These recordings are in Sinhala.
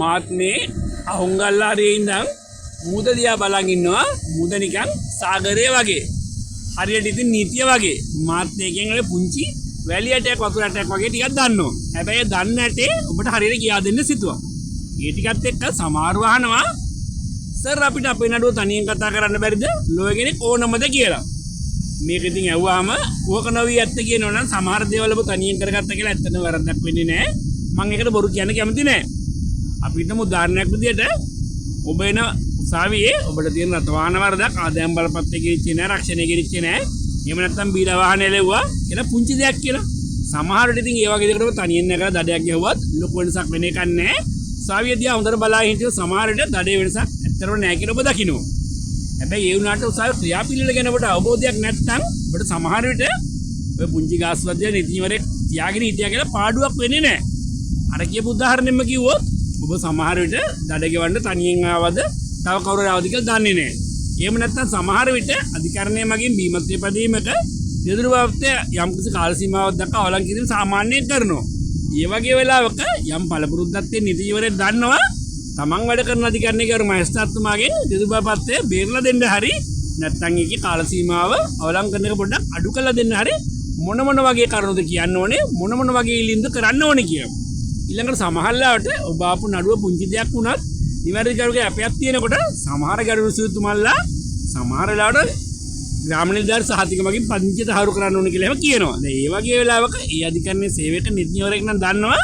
මාත් මේ අහුංගල්ලාරියේ ඉඳන් මුහුද දිහා බලන් ඉන්නවා. මුහුද නිකන් සාගරය වගේ. හරියට ඉතින් නීතිය වගේ. මාත් ඒකෙන් ඔය පුංචි වැලි ඇටයක් වතුර ඇටයක් වගේ ටිකක් දන්නවා. හැබැයි ඒ දන්න ඇටේ ඔබට හරියට කියා දෙන්න සිතුවා. ඒ ටිකත් එක්ක සමහරව අහනවා, සර් අපිට අපේ නඩුව තනියෙන් කතා කරන්න බැරිද? ලෝයර් කෙනෙක් ඕනමද කියලා. මේක ඉතින් ඇහුවාම කුහක නොවී ඇත්ත කියනවා නම් සමහර දේවල් ඔබ තනියෙන් කරගත්ත කියලා ඇත්තටම වැරද්දක් වෙන්නේ නෑ. මං ඒකට බොරු කියන්න කැමති නෑ. අපි හිතමු උදාහරණයක් විදියට ඔබ එන උසාවියේ ඔබට තියෙන රථ වාහන වරදක්, ආදායම් බලපත්‍රය ගෙනිච්චේ නෑ, රක්ෂණය ගෙනිච්චේ නෑ. එහෙම නැත්නම් බීලා වාහන එලෙව්වා කියලා පුංචි දෙයක් කියලා. සමහර විට ඉතින් ඒ වගේ දෙයකට ඔබ තනියෙන් නැගලා දඩයක් ගැහුවත් ලොකු වෙනසක් වෙන එකක් නෑ. උසාවිය දිහා හොඳට බලා හිටියොත් සමහර විට දඩේ වෙනසක් ඇත්තටම නෑ කියලා ඔබ දකිනවා. හැබැයි ඒ වුණාට උසාවි ක්‍රියාපිළිවෙල ගැන ඔබට අවබෝධයක් නැත්නම් ඔබට සමහර විට ඔය පුංචි ගාස්තුවක් දීලා නීතිඥවරයෙක් තියාගෙන හිටියා කියලා පාඩුවක් වෙන්නේ නෑ. අර කියපු උදාහරණෙම කිව්වොත් ඔබ සමහර විට දඩ ගෙවන්න තනියෙන් ආවද තව කවුරු හරි ආවද කියලා දන්නේ නෑ. එහෙම නැත්නම් සමහර විට අධිකරණය මගින් බීමත්වයේ පැදීමක රියදුරු පත්‍රය යම්කිසි කාල සීමාවක් දක්වා අවලංගු කිරීම සාමාන්‍යයෙන් කරනවා. ඒ වගේ වෙලාවක යම් පළපුරුද්දක් තියෙන නීතිඥවරයෙක් දන්නවා තමන් වැඩ කරන අධිකරණයේ ගරු මහේස්ත්‍රාත්තුමාගෙන් රියදුරු පත්‍රය බේරලා දෙන්න හරි නැත්නම් ඒකේ කාල සීමාව අවලංගු කරන එක පොඩ්ඩක් අඩු කරලා දෙන්න හරි මොන මොන වගේ කරුණුද කියන්න ඕනේ, මොන මොන වගේ ඉල්ලීම්ද කරන්න ඕනේ කියලා. ඊළඟට සමහර ලාවට ඔබ ආපු නඩුව පුංචි දෙයක් වුණත් නිවැරදි කරුගේ අපයක් තියෙනකොට සමහර ගරු සූතුමල්ලා සමහර වෙලාවට ග්‍රාම නිලධාරි සහතික මගින් පදිංචිය තහවුරු කරන්න ඕනේ කියලා එහෙම කියනවා. දැන් ඒ වගේ වෙලාවක ඒ අධිකරණයේ සේවක නීතිඥවරයෙක් නම් දන්නවා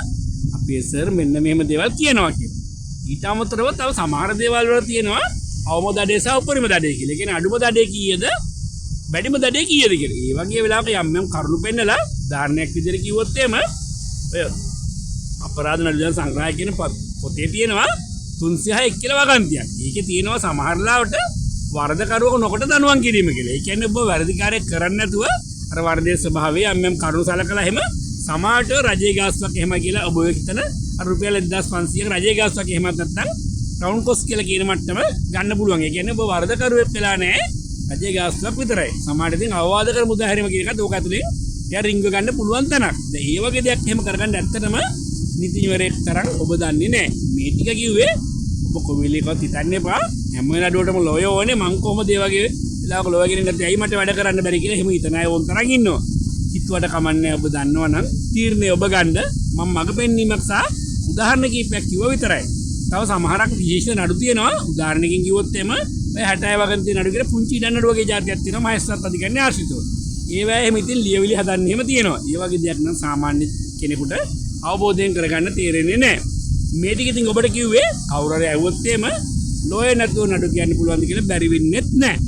අපේ සර් මෙන්න මෙහෙම දේවල් කියනවා කියලා. ඊට අමතරව තව සමහර දේවල් වල තියෙනවා අවම දඩේ සහ උපරිම දඩේ කියලා. ඒ කියන්නේ අඩුම දඩේ කීයද වැඩිම දඩේ කීයද කියලා. ඒ වගේ වෙලාවක යම් යම් කරුණු පෙන්නලා උදාහරණයක් විදිහට කිව්වොත් එහෙම ඔය අපරාධ නඩු විධාන සංග්‍රහය කියන පොතේ තියෙනවා 306 කියලා වගන්තියක්. ඒකේ තියෙනවා සමහර ලාවට වරදකරුවක නොකොට දඬුවම් කිරීම කියලා. ඒ කියන්නේ ඔබ වැරදිකාරයෙක් කරන්නේ නැතුව අර වරදේ ස්වභාවය යම් යම් කරුණු සලකලා එහෙම සමහරට රජයේ ගාස්තුවක් එහෙම කියලා ඔබ ඔය හිතන අර රුපියල් 1500ක රජයේ ගාස්තුවක් එහෙමත් නැත්නම් ටවුන් කොස් කියලා කියන මට්ටම ගන්න පුළුවන්. ඒ කියන්නේ ඔබ වරදකරුවෙක් වෙලා නැහැ, රජයේ ගාස්තුවක් විතරයි. සමහරට ඉතින් අවවාද කර මුදා හැරීම කියන එකත් ඕක ඇතුලේ ටිකක් රිංග ගන්න පුළුවන් තැනක්. දැන් ඒ වගේ දෙයක් එහෙම කරගන්න ඇත්තටම නීතිඥවරයෙක් තරම් ඔබ දන්නේ නැහැ. මේ ටික කිව්වේ ඔබ කොවිලේකවත් හිතන්න එපා. හැම නඩුවටම ලොය ඕනේ, මං කොහොමද ඒ වගේ වෙලාවක ලොය ගෙනින්න නැත්නම් ඇයි මට වැඩ කරන්න බැරි කියලා එහෙම හිතන අය ඕන තරම් ඉන්නවා. හිතුවට කමන්නේ, ඔබ දන්නවා නම් තීරණය ඔබ ගන්න. මං මඟ පෙන්වීමක් සහ උදාහරණ කීපයක් කිව්වා විතරයි. තව සමහරක් විශේෂ නඩු තියෙනවා. උදාහරණකින් කිව්වොත් එහෙම ඔය 66 වගන්තිය නඩු කියලා පුංචි ඉඩම් නඩු වගේ ජාතියක් තියෙනවා මහේස්ත්‍රාත් අධිකරණයේ ආශ්‍රිතව. ඒවැ එහෙම ඉතින් ලියවිලි හදන්න එහෙම තියෙනවා. ඒ වගේ දෙයක් නම් සාමාන්‍ය කෙනෙකුට අවබෝධයෙන් කරගන්න තේරෙන්නේ නැහැ. මේ ටික ඉතින් ඔබට කිව්වේ කවුරු හරි ඇහුවොත් එහෙම ලෝය නැතුව නඩු කියන්න පුළුවන්ද කියලා බැරි වෙන්නෙත් නැහැ.